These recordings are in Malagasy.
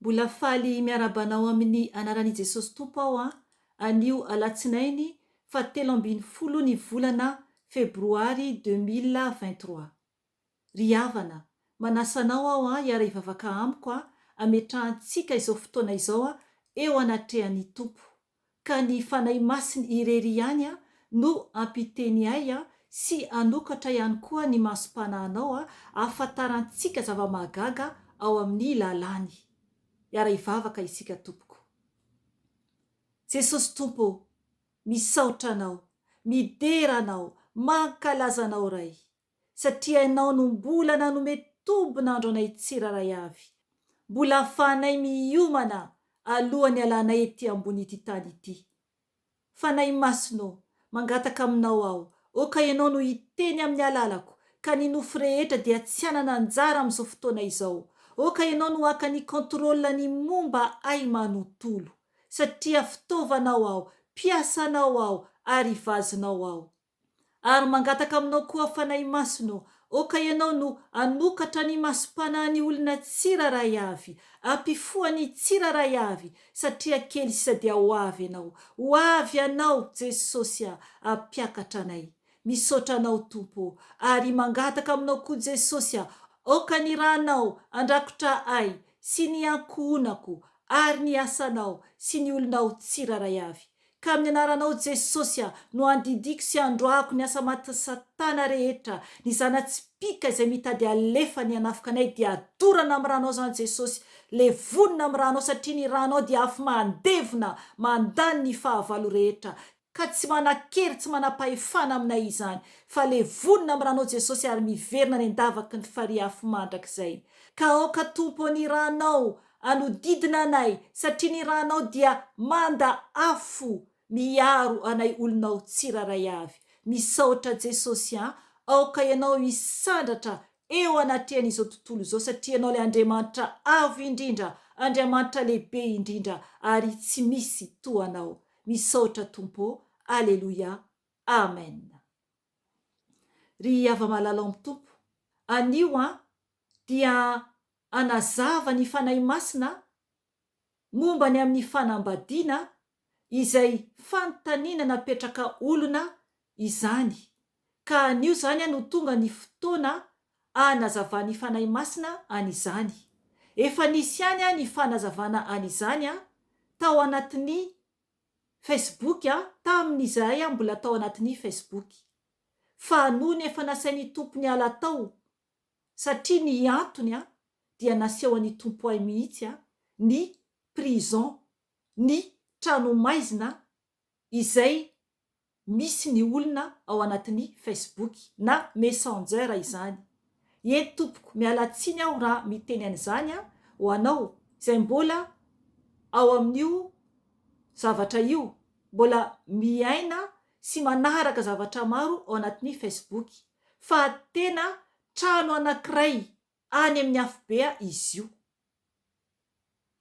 Mbola faly miarahaba anao amin'ny anaran'i Jesosy Tompo aho an, anio alatsinainy faha 13 ny volana febroary 2023. Ry havana, manasa anao aho an hiara-hivavaka amiko an, ametrahantsika izao fotoana izao an eo anatrehan'ny Tompo. Ka ny Fanahy Masiny irery ihany an no hampiteny ahy an sy hanokatra ihany koa ny masom-panahinao an hahafantarantsika zava-mahagaga ao amin'ny lalàny. Hiara-hivavaka isika tompoko. Jesosy Tompo ô, misaotra Anao, midera Anao, mankalaza Anao Ray. Satria Ianao no mbola nanome tombon'andro anay tsirairay avy, mbola ahafahanay miomana alohan'ny hialanay ety ambon'ity tany ity. Fanahy Masina ô, mangataka Aminao aho, oka Ianao no hiteny amin'ny alalako, ka ny nofo rehetra dia tsy hanana anjara amin'izao fotoana izao. Oka Ianao no haka ny contrôle ny momba ahy manontolo. Satria fitaovanao aho, mpiasanao aho, ary vazonao aho. Ary mangataka aminao koa Fanahy Masina ô, aoka Ianao no hanokatra ny masom-panahin'ny olona tsirairay avy, hampifoha ny tsirairay avy, satria kely sisa dia ho avy Ianao. Ho avy Ianao, Jesosy a, hampiakatra anay. Misaotra Anao Tompo ô. Ary mangataka aminao koa Jesosy a, aoka ny Rànao handrakotra ahy sy ny ankohonako ary ny asanao sy ny olonao tsirairay avy. Ka amin'ny anaranao Jesosy a, no andidiako sy androahako ny asa matin'i satana rehetra, ny zana-tsipìka izay mitady alefa ny hanafika anay dia adorana amin'ny ranao izany Jesosy, levonina amin'ny ranao satria ny ranao dia afo mandevona, mandany ny fahavalo rehetra, ka tsy manan-kery tsy manam-pahefana aminay izany, fa levonina amin'ny ranao Jesosy ary miverina any an-davaky ny farihy afo mandrakizay. Ka aoka Tompo ny ranao Hanodidina anay, satria ny rànao dia manda afo miaro anay olonao tsirairay avy. Misaotra Jesosy an! Aoka Ianao hisandratra eo anatrehan'izao tontolo izao satria Ianao ilay Andriamanitra avo indrindra, Andriamanitra lehibe indrindra ary tsy misy toa Anao. Misaotra Tompo ô! Aleloia! Amen! Ry hava-malala ao amin'ny Tompo, anio an dia hanazava ny Fanahy Masina momba ny amin'ny fanambadiana izay fanontaniana napetraka olona izany ka anio izany no tonga ny fotoana hanazavan'ny Fanahy Masina an'izany. Efa nisy ihany ny fanazavana an'izany tao anatin'ny Facebook tamin'izahay mbola tao anatin'ny Facebook. Fa nony efa nasain'ny Tompo niala tao satria ny antony a dia nasehon'ny Tompo ahy mihitsy a ny prison ny tranomaizina izay misy ny olona ao anatin'ny Facebook na messenger izany. Eny tompoko miala tsiny aho raha miteny an'izany a ho anao izay mbola ao amin'io zavatra io mbola miaina sy manaraka zavatra maro ao anatin'ny Facebook fa tena trano anankiray any amin'ny afobe izy io.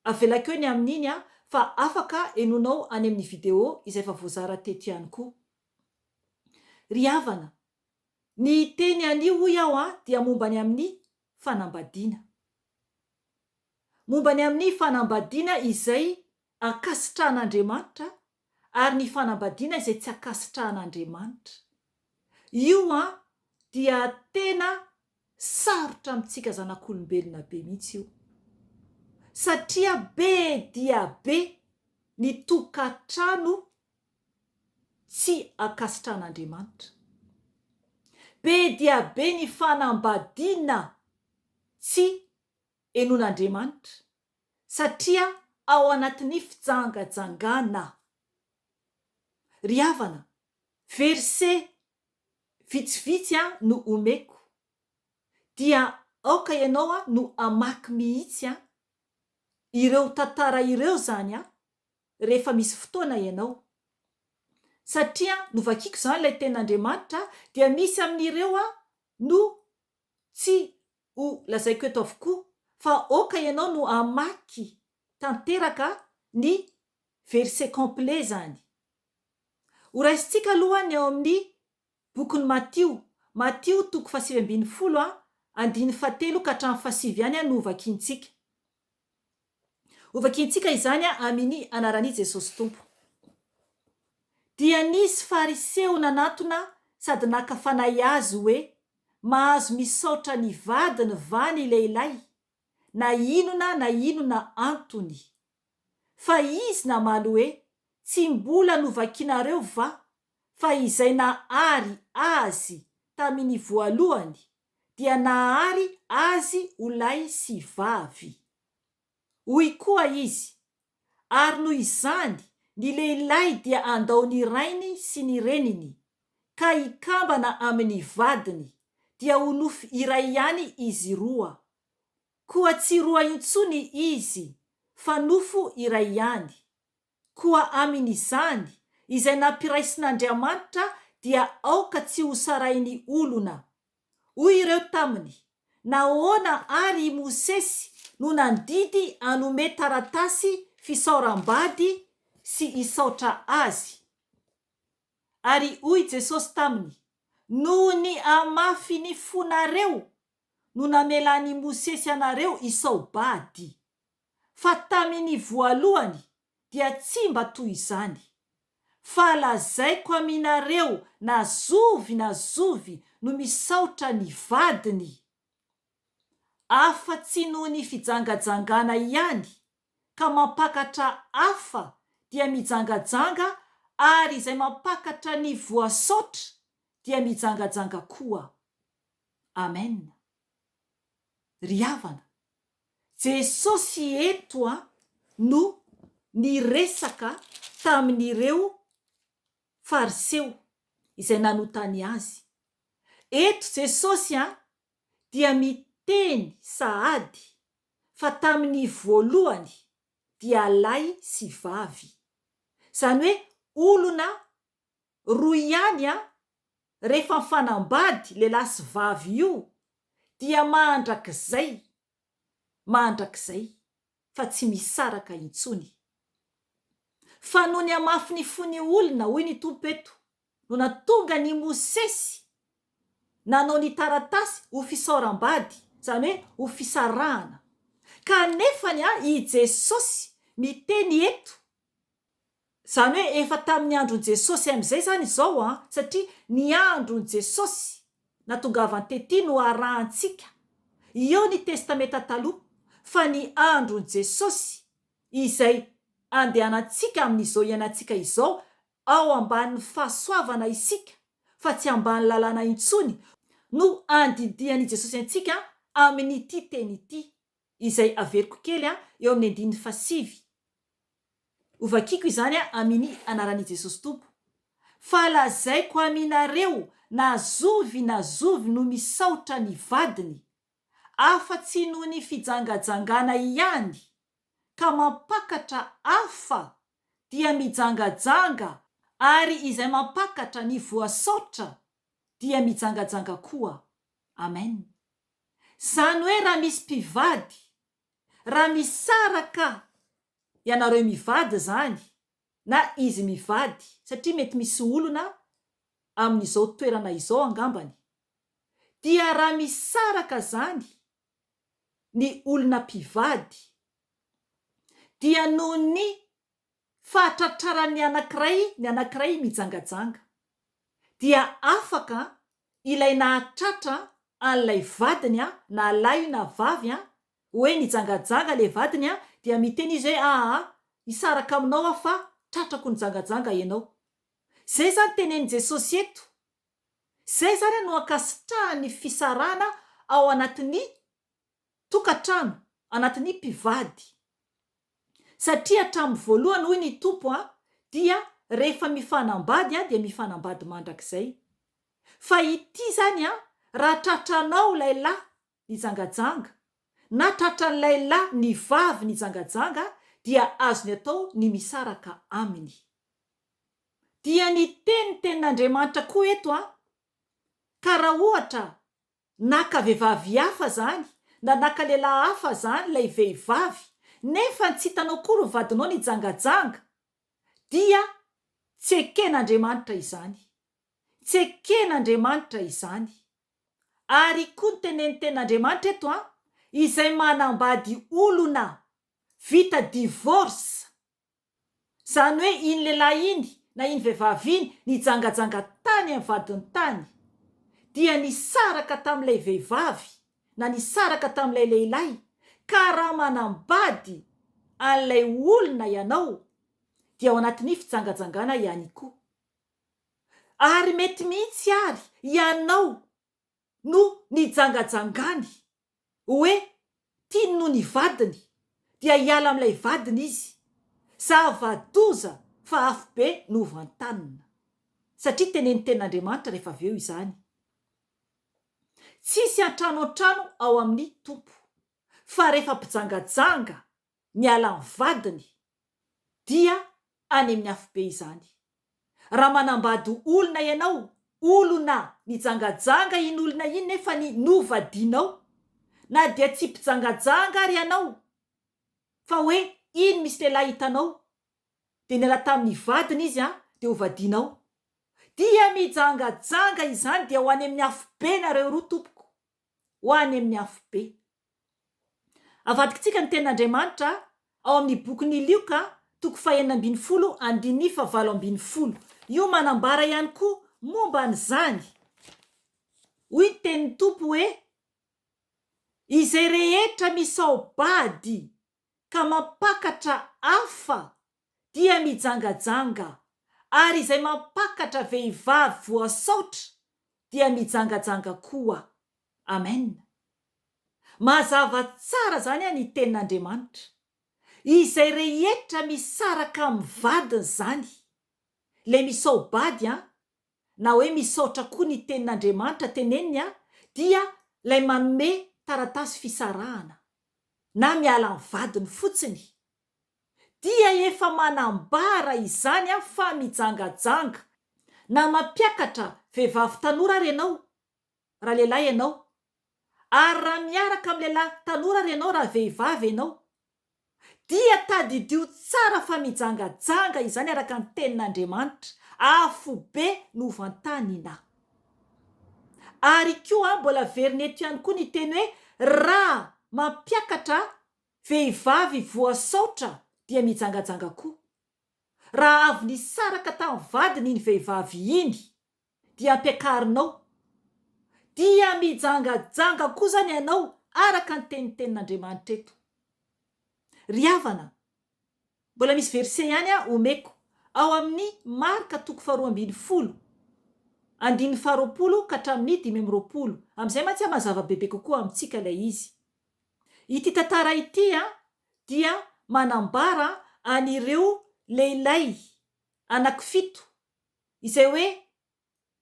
Avelako eo ny amin'iny fa afaka henoinao any amin'ny vidéo izay efa voazara teto ihany koa. Ry havana, ny teny anio hoy aho dia momba ny amin'ny fanambadiana. Momba ny amin'ny fanambadiana izay ankasitrahan'Andriamanitra ary ny fanambadiana izay tsy ankasitrahan'Andriamanitra. Io an dia tena sarotra amintsika zanak'olombelona be mihitsy io. Satria be dia be ny tokantrano tsy ankasitrahan'Andriamanitra. Be dia be ny fanambadiana tsy henoin'Andriamanitra satria ao anatin'ny fijangajangana. Ry havana, verset vitsivitsy no omeko, dia aoka ianao no hamaky mihitsy ireo tantara ireo izany rehefa misy fotoana ianao. Satria novakiko izany ilay tenin'Andriamanitra dia misy amin'ireo no tsy ho lazaiko eto avokoa fa aoka ianao no hamaky tanteraka ny verset complet izany. Ho raisintsika aloha ny ao amin'ny bokin'i Matio, Matio toko fahasivy ambin'ny folo andininy fahatelo ka hatramin'ny fahasivy ihany no hovakintsika. Hovakiantsika izany amini anaran'i Jesosy Tompo. Dia nisy Fariseo nanatona sady naka fanahy azy hoe, Mahazo misaotra ny vadiny va ny lehilahy, na inona na inona antony? Fa izy namaly hoe, Tsy mbola novakinareo va fa izay nahary azy taminy voalohany dia nahary azy ho lahy sy vavy? Hoy koa izy, Ary noho izany ny lehilahy dia handao ny rainy sy ny reniny, ka hikambana amin' ny vadiny, dia ho nofy iray ihany izy roa. Koa tsy roa intsony izy, fa nofo iray ihany. Koa amin' izany, izay nampiraisin' Andriamanitra dia aoka tsy ho sarahin' olona. Hoy ireo taminy, Nahoana àry i Mosesy no nandidy hanome taratasy fisaoram-bady sy hisaotra azy? Ary hoy Jesosy taminy, Noho ny hamafin'ny fonareo no namelan'i Mosesy anareo hisao-bady. Fa tamin'ny voalohany dia tsy mba toy izany. Fa lazaiko aminareo na zovy na zovy no misaotra ny vadiny, afa-tsy noho ny fijangajangana ihany, ka mampakatra hafa dia mijangajanga ary izay mampakatra ny voasaotra dia mijangajanga koa. Amen. Ry havana, Jesosy eto no niresaka tamin'ireo Fariseo izay nanotany Azy. Eto Jesosy dia miteny sahady fa tamin'ny voalohany dia lahy sy vavy. Izany hoe olona roa ihany rehefa mifanambady lehilahy sy vavy io dia mandrakizay mandrakizay fa tsy misaraka intsony. Fa noho ny hamafin'ny fon'ny olona, hoy ny Tompo eto, no nahatonga an'i Mosesy nanao ny taratasy ho fisaoram-bady, izany hoe ho fisarahana. Kanefany i Jesosy miteny eto Izany hoe efa tamin'ny andron'i Jesosy amin'izay izany izao an, satria ny andron'i Jesosy natongavany tety no arahantsika, eo ny testamenta taloha, fa ny andron'i Jesosy izay andehanantsika amin'izao iainantsika izao, ao ambanin'ny fahasoavana isika fa tsy ambany lalàna intsony, no andidian'i Jesosy antsika amin'ity teny ity. izay averiko kely eo amin'ny andininy fahasivy. Hovakiko izany amini anaran'i Jesosy Tompo. Fa lazaiko aminareo na zovy na zovy no misaotra ny vadiny, afa-tsy noho ny fijangajangana ihany, ka mampakatra hafa dia mijangajanga ary izay mampakatra ny voasaotra dia mijangajanga koa. Amen. Zany hoe raha misy mpivady, raha misaraka ianareo mivady zany na izy mivady satria mety misy olona amin'izao toerana izao angambany dia raha misaraka zany ny olona mpivady dia noho ny fahatratraran'ny anankiray ny anankiray mijangajanga dia afaka ilay nahatratra an'ilay vadiny an, na lahy io na vavy an, hoe nijangajanga ilay vadiny an, dia miteny izy hoe aa hisaraka aminao aho fa tratrako nijangajanga ianao. Izay izany tenenin'i Jesosy eto. Izay izany no ankasitrahany ny fisarahana ao anatin'ny tokantrano, anatin'ny mpivady. Satria hatramin'ny voalohany hoy ny Tompo an, dia rehefa mifanambady an dia mifanambady mandrakizay. Fa ity izany an, raha tratranao ilay lahy nijangajanga, na tratran'ilay lahy ny vavy nijangajanga dia azony atao ny misaraka aminy. Dia ny teny tenin'Andriamanitra koa eto an, ka raha ohatra Naka vehivavy hafa zany na naka lehilahy hafa zany ilay vehivavy nefa tsy hitanao akory ny vadinao nijangajanga dia tsy eken'Andriamanitra izany. Tsy eken'Andriamanitra izany. Ary koa ny tenenin'ny tenin'Andriamanitra eto an, izay manambady olona. vita divorce, izany hoe iny lehilahy iny na iny vehivavy iny nijangajanga tany amin'ny vadiny tany, dia nisaraka tamin'ilay vehivavy na nisaraka tamin'ilay lehilahy, ka raha manambady an'ilay olona ianao dia ao anatin'ny fijangajangana ihany koa. Ary mety mihitsy ary ianao no nijangajangany hoe tiany noho ny vadiny dia hiala amin'ilay vadiny izy. Zava-doza fa afobe no hovantanina. Satria tenenin'ny tenin'Andriamanitra rehefa avy eo izany. Tsisy antrano antrano ao amin'ny Tompo. Fa rehefa mpijangajanga miala amin'ny vadiny dia any amin'ny afobe izany. Raha manambady olona ianao, olona nijangajanga iny olona iny nefa ny novadianao, na dia tsy mpijangajanga ary ianao, fa hoe iny misy lehilahy hitanao dia niala tamin'ny vadiny izy an, dia hovadianao. Dia mijangajanga izany dia ho any amin'ny afobe nareo roa tompoko. Ho any amin'ny afobe. Avadikitsika ny Tenin'Andriamanitra ao amin'ny bokin'i Lioka, toko fahenina ambin'ny folo, andininy fahavalo ambin'ny folo. Io manambara ihany koa momba an'izany. Hoy ny Tenin'ny Tompo hoe, Izay rehetra misao-bady ka mampakatra hafa dia mijangajanga, ary izay mampakatra vehivavy voasaotra dia mijangajanga koa. Amen. Mazava tsara zany ny tenin'Andriamanitra. Izay rehetra misaraka amin'ny vadiny zany, le misao-bady an, na hoe misaotra koa ny tenin'Andriamanitra teneniny an, dia lay manome taratasy fisarahana, na miala amin'ny vadiny fotsiny, dia efa manambara izany an fa mijangajanga, na mampiakatra vehivavy tanora ary ianao, raha lehilahy ianao, ary raha miaraka amin'ny lehilahy tanora ary ianao raha vehivavy ianao, dia tadidio tsara fa mijangajanga izany araka ny tenin'Andriamanitra, afobe no vantanina. Ary koa mbola averina eto ihany koa ny teny hoe raha mampiakatra vehivavy voasaotra dia mijangajanga koa. Raha avy nisaraka tamin'ny vadiny iny vehivavy iny, dia ampiakarinao. Dia mijangajanga koa izany ianao araka ny tenin'ny tenin'Andriamanitra eto. Ry havana, mbola misy verset ihany aho omeko, ao amin'ny Marka toko faharoa ambin'ny folo, andininy faharoapolo ka hatramin'ny 25. Amin'izay mantsy mazava bebe kokoa amintsika ilay izy. Ity tantara ity dia manambara an'ireo lehilahy anankifito izay hoe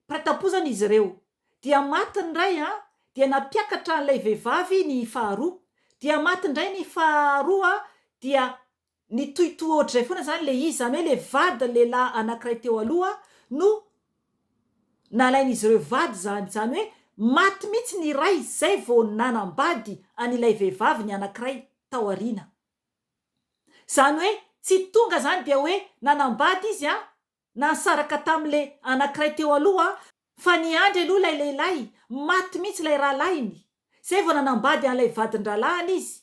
mpiray tampo zany izy ireo, dia maty ny iray an, dia nampiakatra an'ilay vehivavy ny faharoa, dia maty indray ny faharoa dia nitohitohy ohatr'izay foana zany ilay izy, izany hoe ilay vadin'ny lehilahy anankiray teo aloha no nalain'izy ireo vady izany, izany hoe maty mihitsy ny iray izay vao nanambady an'ilay vehivavy ny anankiray tao aoriana. Izany hoe tsy tonga izany dia hoe nanambady izy an, na nisaraka tamin'ilay anankiray teo aloha fa niandry aloha ilay lehilahy, maty mihitsy ilay rahalahiny, izay vao nanambady an'ilay vadin-drahalahiny izy,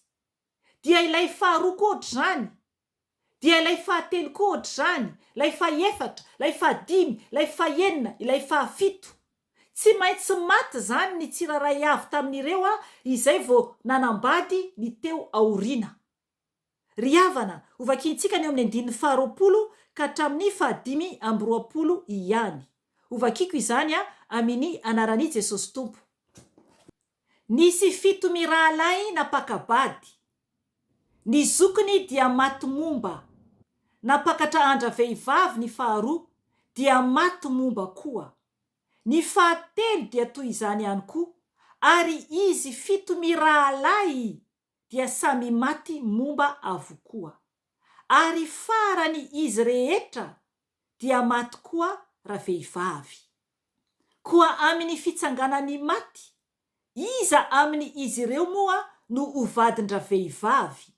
dia ilay faharoa koa ohatr'izany, dia ilay fahatelo koa ohatr'izany, ilay fahefatra, ilay fahadimy, ilay fahenina, ilay fahafito. Tsy maintsy maty izany ny tsirairay avy tamin'ireo izay vao nanambady ny teo aoriana. Ry havana, hovakintsika ny eo amin'ny andininy faharoapolo ka hatramin'ny fahadimy amby roapolo ihany. Hovakiko izany amini anaran'i Jesosy Tompo. Nisy fito mirahalahy nampaka-bady. Ny zokiny dia maty momba. Nampakatra andravehivavy ny faharoa, dia maty momba koa. Ny fahatelo dia toy izany ihany koa, ary izy fito mirahalahy dia samy maty momba avokoa. Ary farany izy rehetra dia maty koa ravehivavy. Koa amin'ny fitsanganan'ny maty, iza amin'ny izy ireo moa no ho vadin-dravehivavy,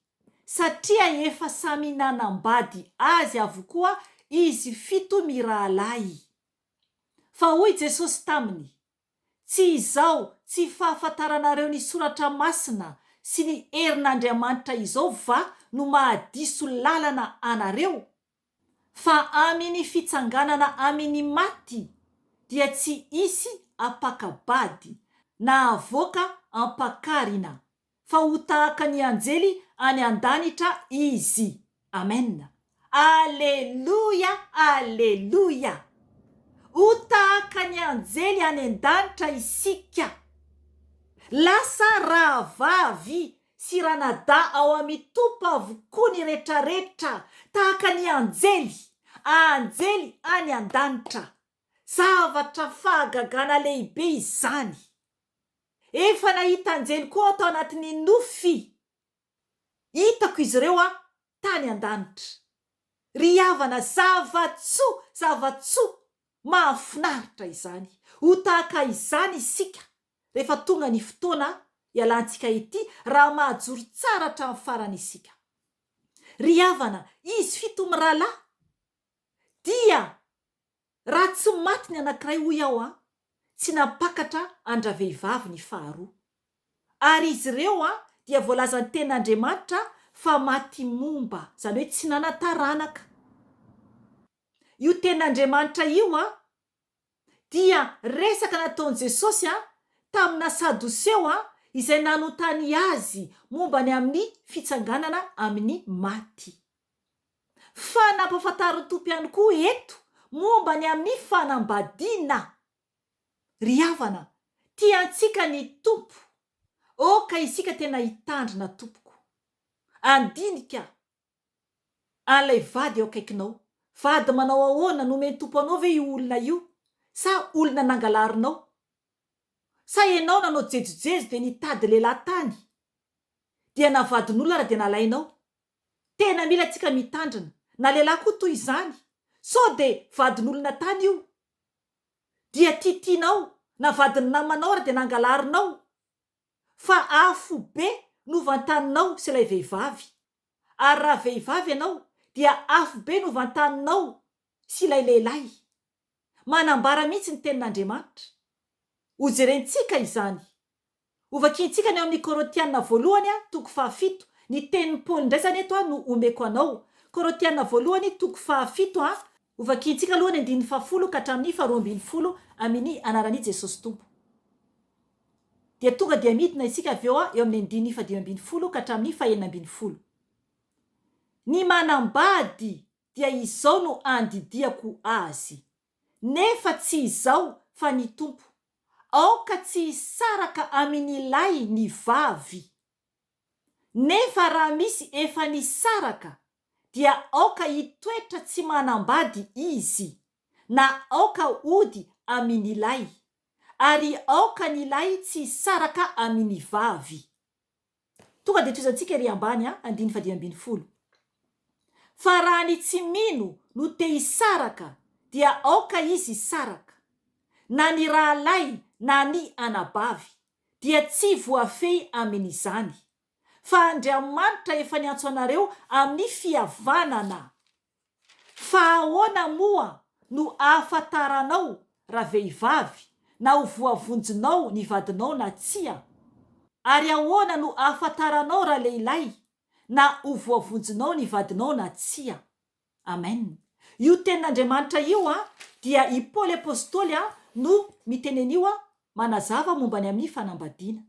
satria efa samy nanambady azy avokoa izy fito mirahalahy? Fa hoy Jesosy taminy, Tsy izao tsy fahafantaranareo ny Soratra Masina sy ny herin'Andriamanitra izao va no mahadiso lalana anareo? Fa amin' ny fitsanganana amin' ny maty dia tsy hisy ampaka-bady na avoaka ampakarina, fa ho tahaka ny anjely any an-danitra izy. Amen. Aleloia, aleloia! Ho tahaka ny anjely any an-danitra isika. Lasa rahavavy sy ranadahy ao amin'ny Tompo avokoa ny retraretra, tahaka ny anjely, anjely any an-danitra. Zavatra fahagagana lehibe izany. Efa nahita anjely koa aho tao anatin'ny nofy. Hitako izy ireo aho tany an-danitra. Ry havana, zava-tsoa, zava-tsoa mahafinaritra izany. Ho tahaka izany isika rehefa tonga ny fotoana hialantsika ety, raha mahajoro tsara hatramin'ny farany isika. Ry havana, izy fitomirahalahy dia Raha tsy maty ny anankiray hoy aho an, tsy nampakatra an-dravehivavy ny faharoa. Ary izy ireo an dia voalazan'ny tenin'Andriamanitra fa maty momba, izany hoe tsy nanan-taranaka. Io tenin'Andriamanitra io an dia resaka nataon'i Jesosy an tamina Sadoseo an izay nanontany azy momba ny amin'ny fitsanganana amin'ny maty. Fa nampahafantarin'ny Tompo ihany koa eto momba ny amin'ny fanambadiana. Ry havana, tia antsika ny Tompo. Aoka isika tena hitandrina tompoko. Handinika an'ilay vady eo akaikinao. Vady manao ahoana nomen'ny Tompo anao ve io olona io sa olona nangalarinao? Sa ianao nanao jejojejo dia nitady lehilahy tany dia navadin'olona ary dia nalainao? Tena mila tsika mitandrina. Na lehilahy koa toy izany. Sao dia vadin'olona tany io. Dia tiatianao na vadin'ny namanao ary dia nangalarinao. Fa afo be no vantaninao sy ilay vehivavy. Ary raha vehivavy ianao dia afo be no vantaninao sy ilay lehilahy. Manambara mihitsy ny tenin'Andriamanitra. Hojerentsika izany. Hovakintsika ny ao amin'ny Korotiana voalohany toko fahafito. Ny tenin'i Paoly indray izany eto no omeko anao. Korotiana voalohany toko fahafito a. Hovakintsika aloha ny andininy fahafolo ka hatramin'ny faharoa ambinifolo amin'ny anaran'i Jesosy Tompo. Dia tonga dia midina isika avy eo eo amin'ny andininy fahadimy ambinifolo ka hatramin'ny fahenina ambinifolo. Ny manambady dia izao no andidiako azy, nefa tsy izao fa ny Tompo, Aoka tsy hisaraka amin'ilay ny vavy. Nefa raha misy efa nisaraka dia aoka hitoetra tsy manambady izy, na aoka hody amin'ilay, ary aoka ny lahy tsy hisaraka amin'ny vavy. Tonga dia tohizantsika ery ambany a, andininy fahadimy ambinifolo. Fa raha ny tsy mino no te hisaraka dia aoka izy hisaraka, na ny rahalahy na ny anabavy dia tsy voafehy amin'izany, fa Andriamanitra efa niantso anareo amin'ny fihavanana. Fa ahoana moa no ahafantaranao ravehivavy na ho voavonjinao ny vadinao na tsia? Ary ahoana no ahafantaranao ralehilahy na ho voavonjinao ny vadinao na tsia? Amen. Io tenin'Andriamanitra io dia i Paoly Apostoly no miteny an'io manazava momba ny amin'ny fanambadiana.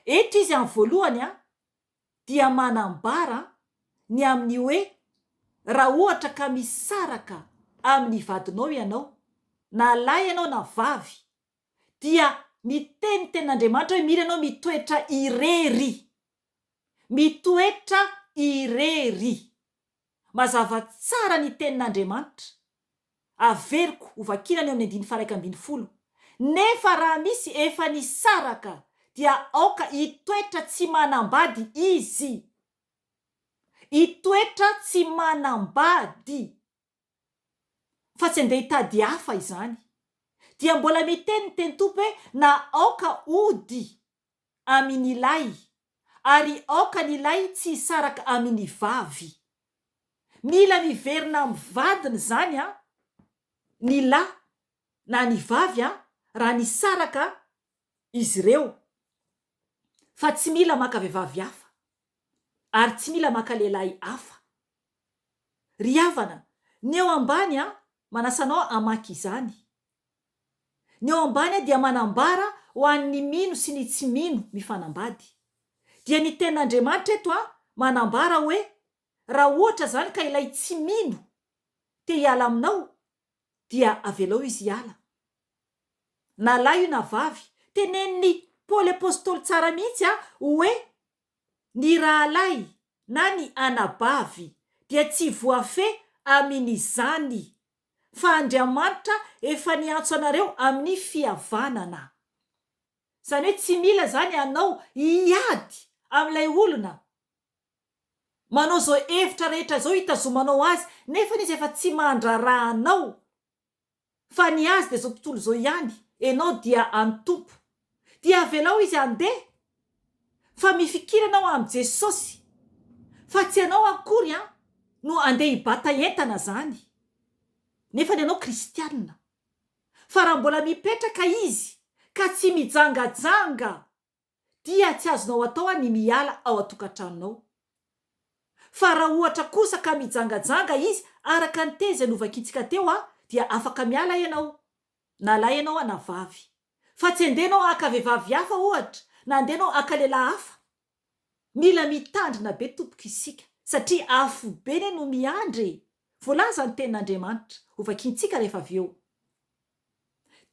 Eto izy amin'ny voalohany dia manambara ny amin'ny hoe raha ohatra ka misaraka amin'ny vadinao ianao, na lahy ianao na vavy, dia miteny ny tenin'Andriamanitra hoe mila ianao mitoetra irery. Mitoetra irery. Mazava tsara ny tenin'Andriamanitra. Averiko ho vakiana ny eo amin'ny andininy faha-11. Nefa raha misy efa nisaraka dia aoka hitoetra tsy manambady izy. Hitoetra tsy manambady. Fa tsy andeha hitady hafa izany. Dia mbola miteny ny teny Tompo hoe na aoka hody amin ilay ary aoka ny lahy tsy hisaraka amin ny vavy. Mila miverina amin'ny vadiny izany an, ny lahy na ny vavy an, raha nisaraka izy ireo, fa tsy mila maka vehivavy hafa. Ary tsy mila maka lehilahy hafa. Ry havana, ny eo ambany an, manasa anao hamaky izany. Ny eo ambany dia manambara ho an'ny mino sy ny tsy mino mifanambady. Dia ny tenin'Andriamanitra eto an, manambara hoe raha ohatra izany ka ilay tsy mino te hiala aminao dia avelao izy hiala. Na lahy io na vavy. Tenenin'i Paoly Apostoly tsara mihitsy an hoe ny rahalahy na ny anabavy dia tsy voafehy amin'izany fa Andriamanitra efa niantso anareo amin'ny fihavanana. Izany hoe tsy mila izany ianao hiady amin'ilay olona manao izao hevitra rehetra izao hitazomanao azy nefany izy efa tsy mandraharaha anao fa ny azy dia izao tontolo izao ihany, enao dia an'ny Tompo. Dia avelao izy handeha fa mifikira ianao amin'i Jesosy fa tsy ianao akory an no andeha hibata entana zany nefany ianao kristianina. Fa raha mbola mipetraka izy ka tsy mijangajanga dia tsy azonao atao ny miala ao an-tokantranonao. Fa raha ohatra kosa ka mijangajanga izy araka ny teny izay novakintsika teo dia afaka miala ianao, na lahy ianao na vavy. Fa tsy andeha ianao haka vehivavy hafa ohatra, na andeha ianao haka lehilahy hafa. Mila mitandrina be tompoko isika satria afobe anie no miandry e! Voalaza ny tenin'Andriamanitra, hovakintsika rehefa avy eo.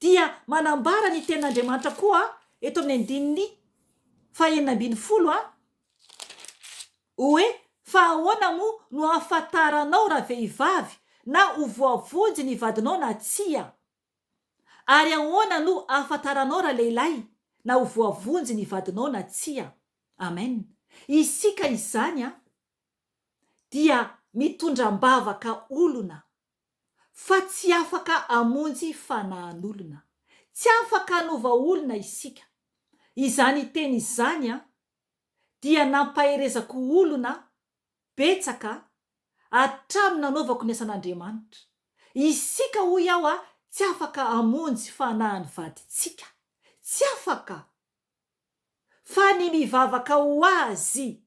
Dia manambara ny tenin'Andriamanitra koa eto amin'ny andininy fahenina ambinifolo hoe, Fa ahoana moa no ahafantaranao ravehivavy na ho voavonjy ny vadinao na tsia? Ary ahoana no ahafantaranao ralehilahy na ho voavonjy ny vadinao na tsia? Amen. Isika izany dia mitondra am-bavaka olona fa tsy afaka hamonjy fanahan'olona. Tsy afaka hanova olona isika. Izany teny izany dia nampaherezako olona betsaka hatramin'ny nanaovako ny asan'Andriamanitra. Isika hoy aho tsy afaka hamonjy fanahin'ny vadintsika. Tsy afaka! Fa ny mivavaka ho azy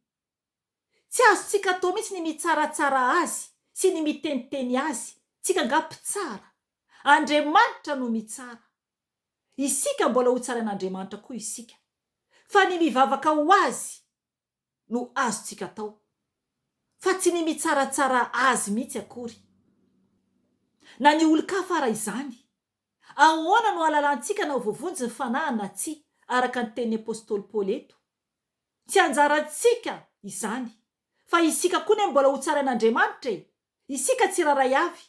Tsy azontsika atao mihitsy ny mitsaratsara azy sy ny miteniteny azy, tsika angaha mpitsara? Andriamanitra no mitsara. Isika mbola ho tsarain'Andriamanitra koa isika. Fa ny mivavaka ho azy no azontsika atao. Fa tsy ny mitsaratsara azy mihitsy akory. Na ny olon-kafa ara izany. Ahoana no ahalalantsika na ho voavonjy ny fanahiny na tsia, araka ny tenin'ny apostoly Paoly eto? Tsy anjarantsika izany, fa isika koa ne mbola ho tsarain'Andriamanitra e! Isika tsirairay avy.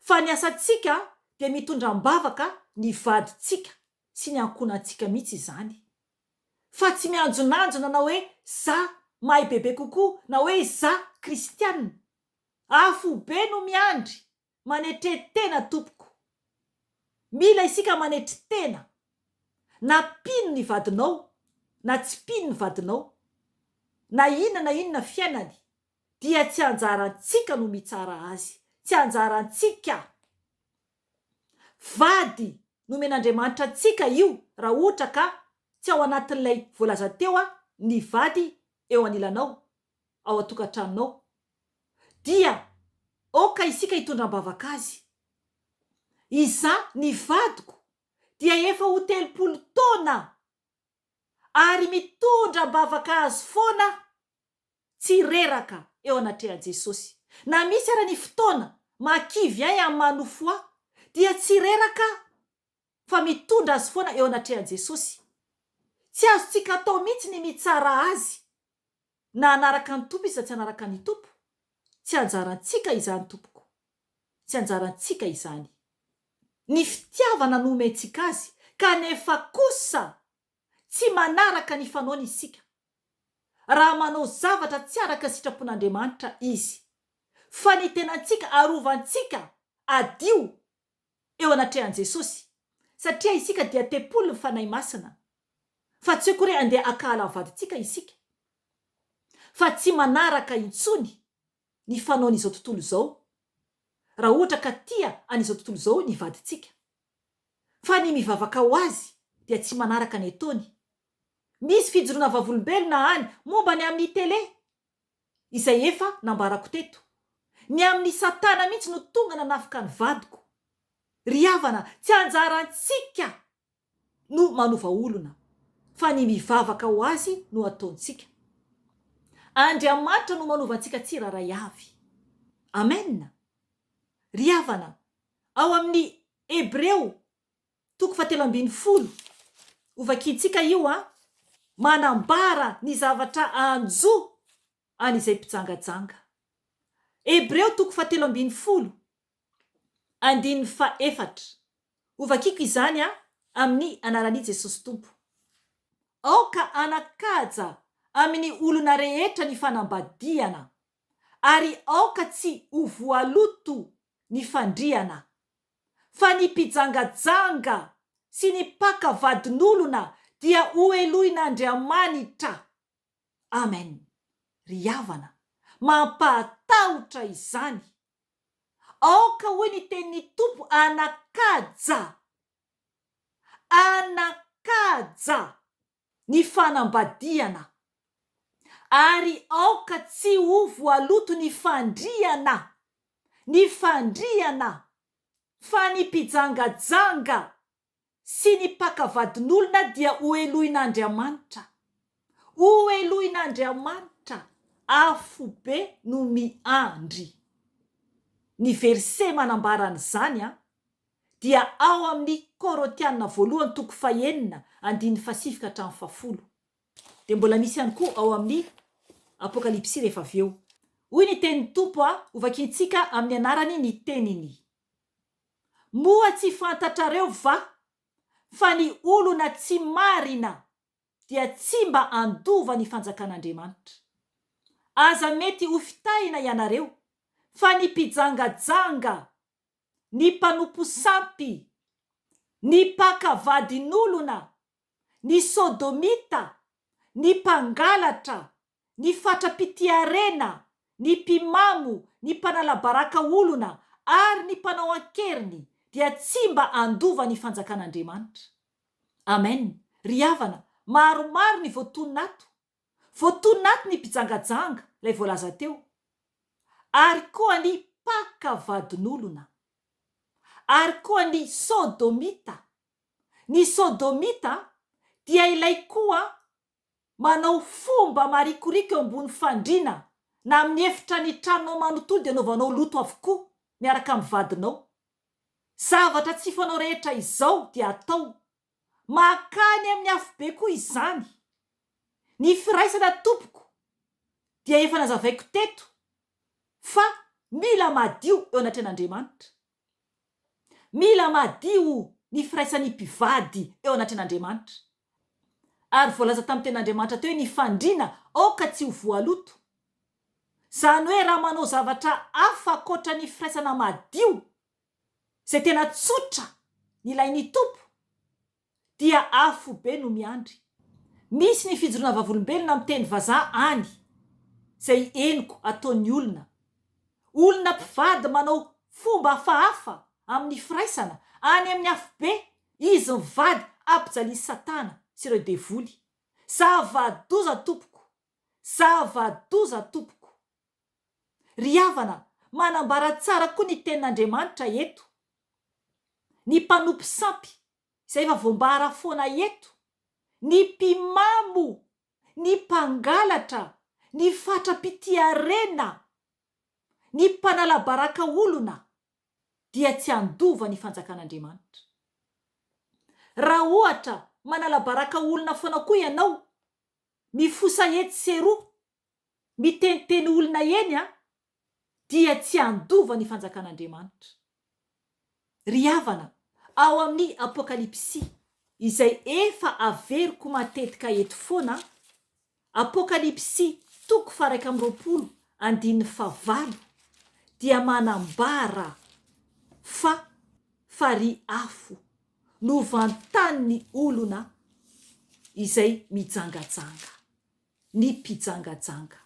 Fa ny asantsika dia mitondra am-bavaka ny vadintsika sy ny ankohonantsika mihitsy izany. Fa tsy mianjonanjona na hoe za mahay bebe kokoa na hoe za kristiana. Afobe no miandry Manetre tena tompoko. Mila isika manetry tena. Na mpino ny vadinao na tsy mpino ny vadinao, na inona na inona fiainany dia tsy anjarantsika no mitsara azy. Tsy anjarantsika. Vady nomen'Andriamanitra antsika io raha ohatra ka tsy ao anatin'ilay voalaza teo ny vady eo anilanao. ao an-tokantranonao, dia aoka isika hitondra am-bavaka azy. Izaho, ny vadiko, dia efa ho 30 taona ary mitondra am-bavaka azy foana aho, tsy reraka eo anatrehan'i Jesosy. Na misy ara ny fotoana mahakivy ahy amin'ny maha nofo ahy, dia tsy reraka aho fa mitondra azy foana eo anatrehan'i Jesosy. Tsy azontsika atao mihitsy ny mitsara azy Na hanaraka ny Tompo izy na tsy hanaraka ny Tompo, tsy anjarantsika izany tompoko. Tsy anjarantsika izany. Ny fitiavana no omentsika azy, kanefa kosa tsy manaraka ny fanaony isika. Raha manao zavatra tsy araka ny sitrapon'Andriamanitra izy. Fa ny tenantsika arovantsika hadio eo anatrehan'i Jesosy, satria isika dia tempolin'ny Fanahy Masina, fa tsy akory hoe andeha hankahala ny vadintsika isika, fa tsy manaraka intsony ny fanaon'izao tontolo izao, raha ohatra ka tia an'izao tontolo izao ny vadintsika, fa ny mivavaka ho azy dia tsy manaraka ny ataony. Misy fijoroana vavolombelona any momba ny amin'ny tele. Izay efa nambarako teto. Ny amin'i Satana mihitsy no tonga nanafika ny vadiko. Ry havana, tsy anjarantsika no manova olona, fa ny mivavaka ho azy no ataontsika. Andriamanitra no manova antsika tsirairay avy. Amen! Ry havana, ao amin'ny Hebreo toko fahatelo ambin'ny folo, hovakintsika io an, manambara ny zavatra hanjo an'izay mpijangajanga. Hebreo toko fahatelo ambin'ny folo, andininy fahefatra. Hovakiko izany an, amin'ny anaran'i Jesosy Tompo. Aoka hanan-kaja amin'ny olona rehetra ny fanambadiana, ary aoka tsy ho voaloto ny fandriana. Fa ny mpijangajanga sy ny mpaka vadin'olona dia hohelohin'Andriamanitra. Amen. Ry havana, mampahatahotra izany. Aoka hoy ny tenin'ny Tompo hanan-kaja, hanan-kaja ny fanambadiana, ary aoka tsy ho voaloto ny fandriana, ny fandriana, fa ny mpijangajanga sy ny mpaka vadin'olona dia hohelohin'Andriamanitra. Hohelohin'Andriamanitra, afobe no miandry. Ny verset manambara an'izany dia ao amin'ny Korotiana voalohany toko fahenina andininy fahasivy ka hatramin'ny fahafolo. Dia mbola misy ihany koa ao amin'ny Apokalypsy rehefa avy eo. Hoy ny tenin'ny Tompo, hovakintsika amin'ny anarany ny teniny. Moa tsy fantatrareo va fa ny olona tsy marina dia tsy mba handova ny fanjakan'Andriamanitra? Aza mety ho fitahina ianareo fa ny mpijangajanga, ny mpanompo sampy, ny mpaka vadin'olona, ny sodomita, ny mpangalatra, ny fatra-pitiarena, ny mpimamo, ny mpanala-baraka olona, ary ny mpanao an-keriny dia tsy mba handova ny fanjakan'Andriamanitra. Amen. Ry havana, maromaro ny voatonona ato. Voatonona ato ny mpijangajanga, ilay voalaza teo. Ary koa ny mpaka vadin'olona. Ary koa ny sodomita. Ny sodomita dia ilay koa manao fomba marikoriko eo ambony fandriana na amin'ny efitra ny tranonao manontolo dia anaovanao loto avokoa miaraka amin'ny vadinao. Zavatra tsy fanao rehetra izao dia atao. Mankany amin'ny afobe koa izany. Ny firaisana tompoko dia efa nazavaiko teto fa mila madio eo anatrehan'Andriamanitra. Mila madio ny firaisan'ny mpivady eo anatrehan'Andriamanitra. Ary voalaza tamin'ny tenin'Andriamanitra teo hoe ny fandriana aoka tsy ho voaloto. Izany hoe raha manao zavatra hafa ankoatra ny firaisana madio, izay tena tsotra nilain'ny Tompo, dia afobe no miandry. Misy ny fijoroana vavolombelona amin'ny teny vazaha any, izay henoko ataon'ny olona. Olona mpivady manao fomba hafahafa amin'ny firaisana, any amin'ny afobe, izy mivady ampijalian'i Satana sy ireo devoly. Zava-doza tompoko! Zava-doza tompoko! Ry havana, manambara tsara koa ny tenin'Andriamanitra eto. Ny mpanompo sampy, izay efa voambara foana eto, ny mpimamo, ny mpangalatra, ny fatra-pitia harena, ny mpanala baraka olona, dia tsy handova ny fanjakan'Andriamanitra. Raha ohatra manala baraka olona foana koa ianao, mifosa etsy sy eroa, miteniteny olona eny an, dia tsy handova ny fanjakan'Andriamanitra. Ry havana, ao amin'ny Apokalypsy, izay efa averiko matetika eto foana, Apokalypsy toko faha-21 andininy fahavalo dia manambara fa farihy afo no vantanin'ny olona izay mijangajanga. ny mpijangajanga.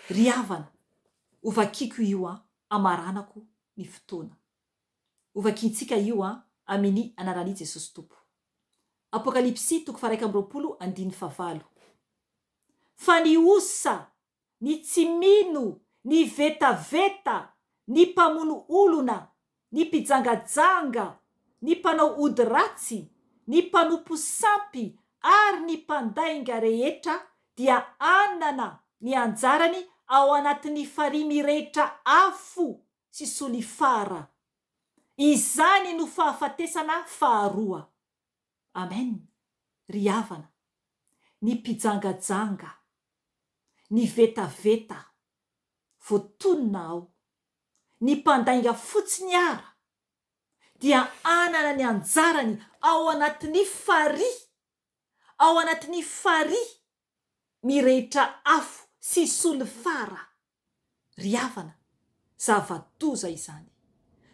Ry havana, hovakiko io an, hamaranako ny fotoana. Hovakintsika io an, amini anaran'i Jesosy Tompo. Apokalypsy toko faha-21 andininy fahavalo. Fa ny osa. ny tsy mino, ny vetaveta, ny mpamono olona, ny mpijangajanga, ny mpanao ody ratsy, ny mpanompo sampy ary ny mpandainga rehetra dia hanana ny anjarany ao anatin'ny farihy mirehitra afo sy solifara. Izany no fahafatesana faharoa. Amen ry havana, ny mpijangajanga, ny vetaveta, voatonona ao, ny mpandainga fotsiny ara dia hanana ny anjarany ao anatin'ny farihy, ao anatin'ny farihy mirehitra afo sy solifara. Ry havana, zava-doza izany.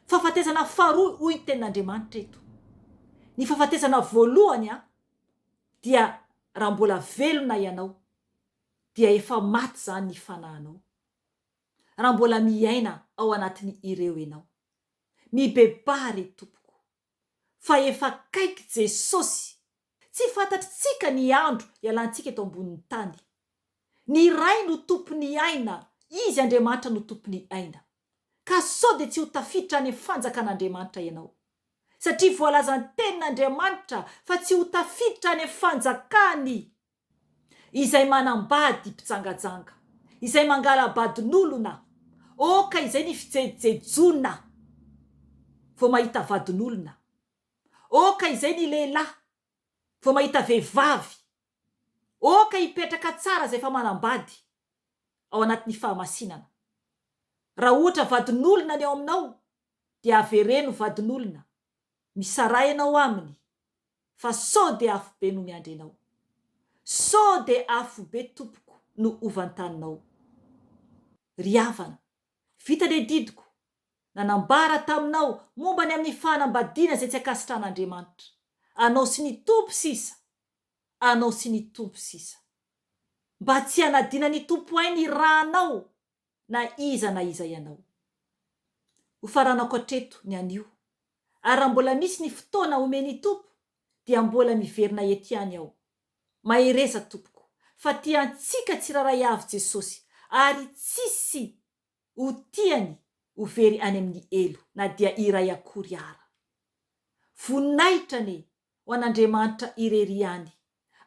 Fahafatesana faharoa hoy ny tenin'Andriamanitra eto. Ny fahafatesana voalohany dia raha mbola velona ianao dia efa maty izany ny fanahinao. Raha mbola miaina ao anatin'ny ireo ianao. Mibebaha re tompoko fa efa akaiky Jesosy. Tsy fantatritsika ny andro hialantsika eto ambonin'ny tany. Ny Ray no tompon'ny aina, Izy Andriamanitra no tompon'ny aina. Ka sao dia tsy ho tafiditra any amin'ny fanjakan'Andriamanitra ianao. Satria voalazan'ny tenin'Andriamanitra fa tsy ho tafiditra any amin'ny fanjakany izay manambady mpijangajanga, izay mangala-badin'olona, ok izay ny fijejojejoana vao mahita vadin'olona, ok izay ny lehilahy vao mahita vehivavy, ok hipetraka tsara izay efa manambady ao anatin'ny fahamasinana. Raha ohatra vadin'olona ny ao aminao dia avereno vadin'olona, misaraha ianao aminy fa sao dia afobe no miandry anao. Sao dia afobe tompoko no hovantaninao. Ry havana, vita ny adidiko, nanambara taminao momba ny amin'ny fanambadiana izay tsy ankasitrahan'Andriamanitra. Anao sy ny Tompo sisa, anao sy ny Tompo sisa. Mba tsy hanadina ny Tompo ahy ny rànao na iza na iza ianao. Hofaranako hatreto ny anio, ary raha mbola misy ny fotoana omen'ny Tompo dia mbola miverina eto ihany aho. Mahereza tompoko, fa tia antsika tsirairay avy Jesosy ary tsisy ho tiany ho very any amin'ny helo na dia iray akory ara. Voninahitra anie ho an'Andriamanitra irery ihany,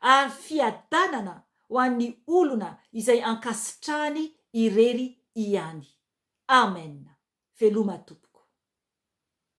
ary fiadanana ho an'ny olona izay ankasitrahany irery ihany. Amen. Veloma Tompoko.